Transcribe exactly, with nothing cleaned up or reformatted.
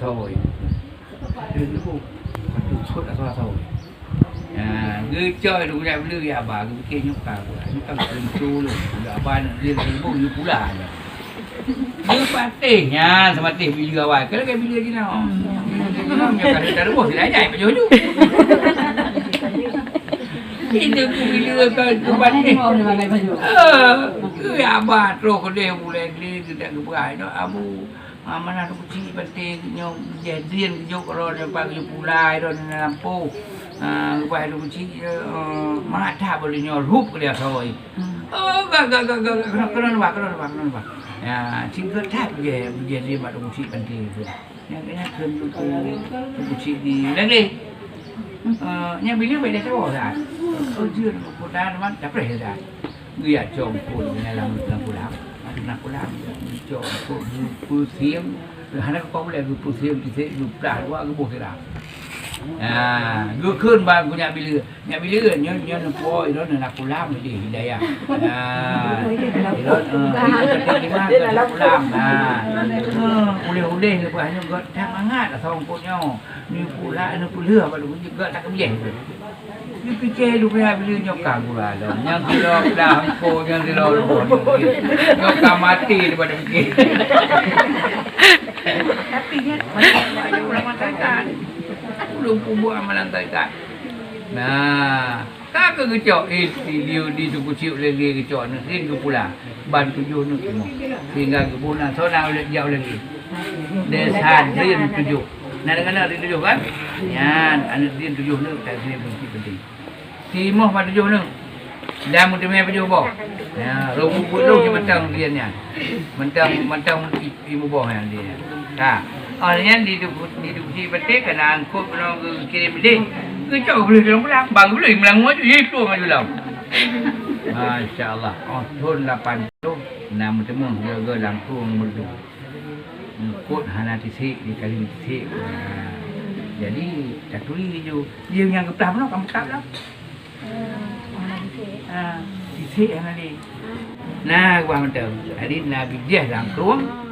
Asoe. Patut sot asoe-asoe. Ha, geucok lé geuyak bile ya ba, geupike nyoe ka, nyoe ka geupintu lôn. Geuyak ba nak dia lôn bông, dia pula. Dia patéh nyan, seumatéh bile awai. Kalau kayak bile jinoe. Jinoe nyoe ka dia dah leumoh, sila jai pajoh ju. Itu ku bile ka, ka patéh. Ah, geuyak ba troh keudeh ulèe geutak geupeugah. Abu, Ah, mana tu keuchik panté nyoe, jih drien geujok, roh nyoe pat geujok pulai, roh nyoe lampôh. Ah, leupah tu keuchik, eh, mangat that boleh nyoe rup keu dia asoe. Oh, ga, ga, ga, ga, ga, keunoe, keunoe bah, keunoe bah, keunoe bah. Ya, cit gét that bujih, bujih drien bak tu keuchik panté tu. Nyang, nyang kheun tu, tu keuchik di Lagèe. Eh, nyang bileue bèk lé tuwoe that. Oh, jeuet, kota teuma, dah preh dah. Geuyue cok eungkôt ngon lam, lam kulam. Lam kulam, geuyue cok eungkôt, geupeusieng. Hana geupah ulèe, geupeusieng, tisek, geuplah dua, geuboh sira. Ha, geukheun bak geuh nyak bileue. Nyak bileue, nyoe, nyoe neupo, ilôn na kulam di Hidayah. Ha, ilôn, eh, ilôn na kulam. Ha. Eh, ulèe-ulèe leupah nyoe gèt that mangat asoe eungkôt nyoe. Neupeulheueh, neupeulheueh, baru gèt that keubiyeh. Geupiké lubèe bileue nyoe ka gura lom. Nyang sidroe plah eungkôt, nyang sidroe lubèe. Nyoe ka maté daripada piké. Tapi nyan, ureueng tarekat. Ulôn peubuet amalan tarekat. Nah, ka keu geucok, eh, di, di, di Teungku Chik Lagèe geucok, neuh, geupula. Ban tujoh neuk timoh. Sehingga geuboh na, soe na ulèe jak ulèe nyoe. Desa Drin tujoh. Na deungoe na Drin tujoh kan? Nyan, aneuk Drin tujoh neuk, tak Drin penting-penting. Timoh ban tujoh neuk. Dan meuteumé tujoh boh. Ya, lôn peubuet lôn mantong Drin nyan. Mantong, mantong i-, ibu boh nyan Drin nyan. Ha. Oh, nyan di du-, di Teungku Chik Peuté keunan eungkôt keunoe geukirém deh. Geucok geubloe dalam kulam. Bang geubloe meulangue aju, ye, plueng aju lom. Masya Allah. Oh, thôn lapan puluh na meuteumé jaga langkong merdu. Eungkôt hana tisek, di kali tisek. Ha. Jadi, taturi ju. Dia nyang geuplah bunoe ka meukat lom. Ha. Tisek hana lé. Nah, geuba mantong. Jadi, na bijéh langkong.